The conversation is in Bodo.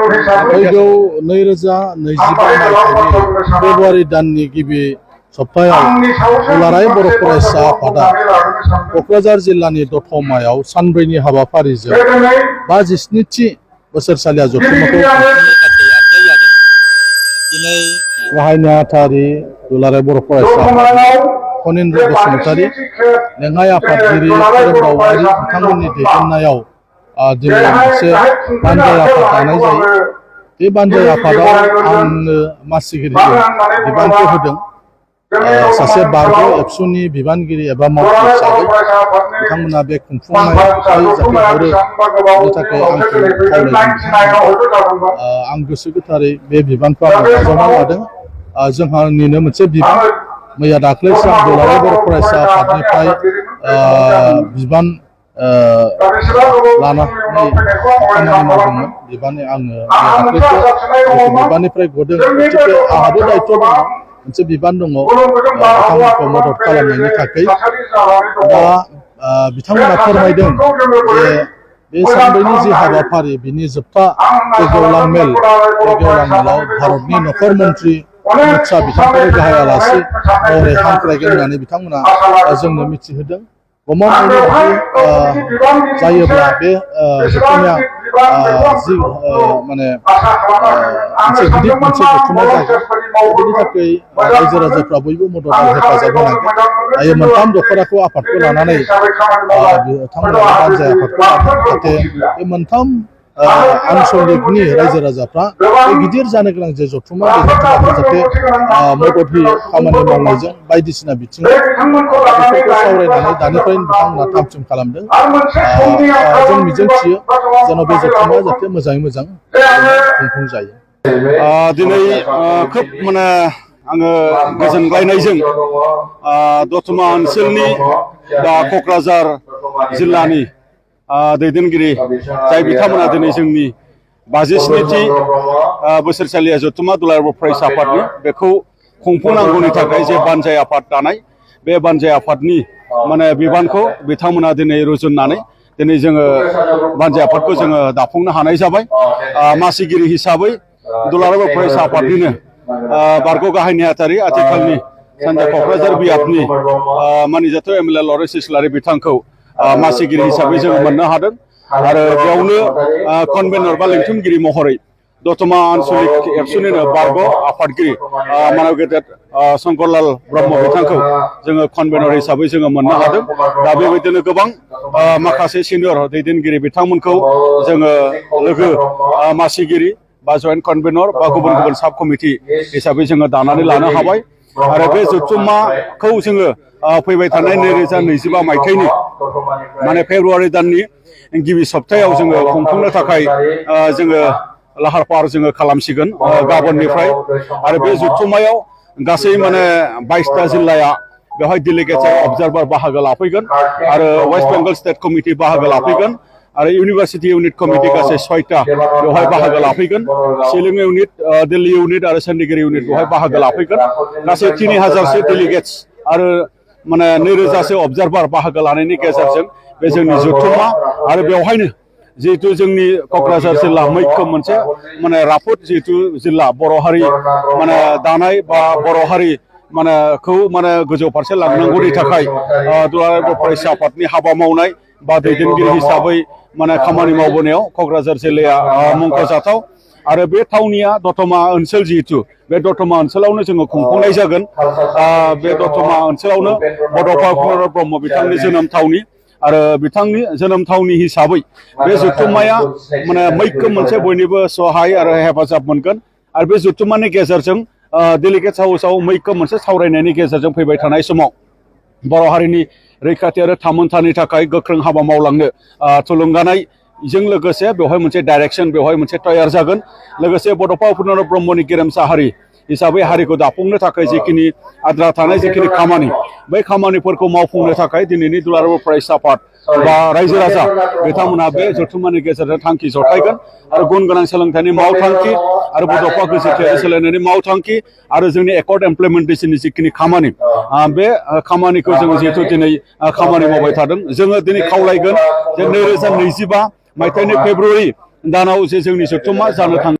फैगौ 2025 फेब्रुवारि दाननि गिबि सप्तायाव दुलाराय बर' फरायसा आफादा क'क्राझार जिल्लानि दतमायाव सानब्रैनि हाबाफारिजों 57थि बोसोरसालिया जथुम्माखौ दिनै गाहाय नेहाथारि दुलाराय बर' फरायसा खनिन्द्र बसुमतारी लेङाइ आफादगिरि फोरोंदावगिरि बिथांमोननि दैदेननायाव दिनै मोनसे बानजाय आफाद दानाय जायो। बे बानजाय आफादाव आंनो मासिगिरि बिबानखौ होदों। सासे बारग' एबसुनि बिबानगिरि एबा मावथि हिसाबै बिथांमोना बे खुंफुंनाय जाफुंहरो बेनि थाखाय आंखौ खावलायदों। आं गोसो गोथारै बे बिबानखौ आं नाजावना लादों। जोंहानिनो मोनसे बिबान मैया दाख्लैसो आं दुलाराय बर' फरायसा आफादनिफ्राय बिबान लानानै खामानि मावदोंमोन। बिबाननिफ्राय गदों, गतिके आंहाबो दायित्व दङ, मोनसे बिबान दङ बिथांमोनखौ मदद खालामनायनि थाखाय। दा बिथांमोना फोरमायदों जे बे सानब्रैनि जि हाबाफारि बिनि जोबथा गेवलां मेल, बे गेवलां मेलाव भारतनि नखर मन्त्रि अमित शाह बिथांखौ गाहाय आलासि महरै हांख्रायगोन होननानै बिथांमोना जोंनो मिथिहोदों। गमामायैनो बिदि जायोब्ला बे जथुम्माया जि माने मोनसे गिदिर मोनसे जथुम्मा जागोन। बेनि थाखाय रायजो राजाफ्रा बयबो मददआव हेफाजाब होनांगोन। दायो मोनथाम दख'राखौ आफादखौ लानानै बिथांमोना बानजाय आफादखौ लादों, जाहाथे बे मोनथाम आनसलिकनि रायजो राजाफ्रा बे गिदिर जानो गोनां जे जथुम्मा बे जथुम्माखौ जाहाथे मदद होयो खामानि मावनायजों बायदिसिना बिथिङाव बेफोरखौ सावरायनानै दानिफ्रायनो बिथांमोना थाम-थिम खालामदों। जों मिजिंथियो जेन' बे जथुम्माया जाहाथे मोजाङै मोजां खुंफुं जायो। दिनै खोब माने आङो गोजोनग्लायनायजों दतमा ओनसोलनि दा क'क्राझार जिल्लानि दैदेनगिरि जाय बिथांमोना दिनै जोंनि 57थि बोसोरसालिया जथुम्मा दुलाराय बर' फरायसा आफादनि बेखौ खुंफुंनांगौनि थाखाय जे बानजाय आफाद दानाय, बे बानजाय आफादनि माने बिबानखौ बिथांमोना दिनै रुजुननानै दिनै जोङो बानजाय आफादखौ जोङो दाफुंनो हानाय जाबाय। मासिगिरि हिसाबै दुलाराय बर' फरायसा आफादनिनो बारग' गाहाय नेहाथारि आथिखालनि सानजा क'क्राझार बियाबनि मानिजाथाव एमएलए लरेन्स इस्लारि बिथांखौ मासिगिरि हिसाबै जोङो मोननो हादों। आरो बेयावनो कनभेनर बा लेंथुमगिरि महरै दतमा आनसलिक एबसुनिनो बारग' आफादगिरि मानव गेदेर शंकरलाल ब्रह्म बिथांखौ जोङो कनभेनर हिसाबै जोङो मोननो हादों। दा बेबायदिनो गोबां माखासे सिनियर दैदेनगिरि बिथांमोनखौ जोङो लोगो मासिगिरि बा जयेन्ट कनभेनर बा गुबुन गुबुन साब कमिटि हिसाबै जोङो दानानै लानो हाबाय। आरो बे जथुम्माखौ जोङो फैबाय थानाय 2025 मायथाइनि माने फेब्रुवारि दाननि गिबि सप्तायाव जोङो खुंफुंनो थाखाय जोङो लाहार फाहार जोङो खालामसिगोन गाबोननिफ्राय। आरो बे जथुम्मायाव गासै माने 22टा जिल्लाया बेवहाय डेलिगेट्स अबजार्भार बाहागो लाफैगोन आरो वेस्ट बेंगल स्टेट कमिटि बाहागो लाफैगोन आरो इउनिभार्सिटि इउनिट कमिटि गासै 6टा बेवहाय बाहागो लाफैगोन। शिलं इउनिट, दिल्ली इउनिट आरो चन्डीगढ़ इउनिट बेवहाय बाहागो लाफैगोन। गासै 3000सो डेलिगेट्स आरो माने 2000सो अबजार्भार बाहागो लानायनि गेजेरजों बे जोंनि जथुम्मा आरो बेवहायनो जिहेतु जोंनि क'क्राझार जिल्ला मैखोम मोनसे माने राफोद जिहेतु जिल्ला बर' हारि माने दानाय बा बर' हारि माने गोजौ फारसे लांनांगौनि थाखाय दुलाराय बर' फरायसा आफादनि हाबा मावनाय बा दैदेनगिरि हिसाबै माने खामानि मावबोनायाव क'क्राझार जिल्लाया मुंख'जाथाव। आरो बे थावनिया दतमा ओनसोल, जिहेतु बे दतमा ओनसोलावनो जोङो खुंफुंनाय जागोन। बे दतमा ओनसोलावनो बड'फा उपेन्द्र ब्रह्म बिथांनि जोनोम थावनि आरो बिथांनि जोनोम थावनि हिसाबै बे जथुम्माया माने मैखोम मोनसे बयनिबो सहाय आरो हेफाजाब मोनगोन। आरो बे जथुम्मानि गेजेरजों डेलिगेट्स हाउसआव मैखोम मोनसे सावरायनायनि गेजेरजों फैबाय थानाय समाव बर' हारिनि रैखाथि आरो थामोनथानि थाखाय गोख्रों हाबा मावलांनो थुलुंगानायजों लोगोसे बेवहाय मोनसे डाइरेक्सन, बेवहाय मोनसे तयार जागोन। लोगोसे बड'फा उपेन्द्र ब्रह्मनि गेरेमसा हारि हिसाबै हारिखौ दाफुंनो थाखाय जिखिनि आद्रा थानाय जिखिनि खामानि, बै खामानिफोरखौ मावफुंनो थाखाय दिनैनि दुलाराय बर' फरायसा आफाद बा रायजो राजा बिथांमोनहा बे जथुम्मानि गेजेरजों थांखि जथायगोन आरो गुन गोनां सोलोंथाइनि मावथांखि आरो बड'फा गोजोनथियारि सोलायनायनि मावथांखि आरो जोंनि एकर्ड इमप्लिमेन्टेसननि जिखिनि खामानि, बे खामानिखौ जोङो जिहेतु दिनै खामानि मावबाय थादों। जोङो दिनै खावलायगोन जे 2025 मायथाइनि फेब्रुवारि दानाव जे जोंनि जथुम्मा जानो थाङो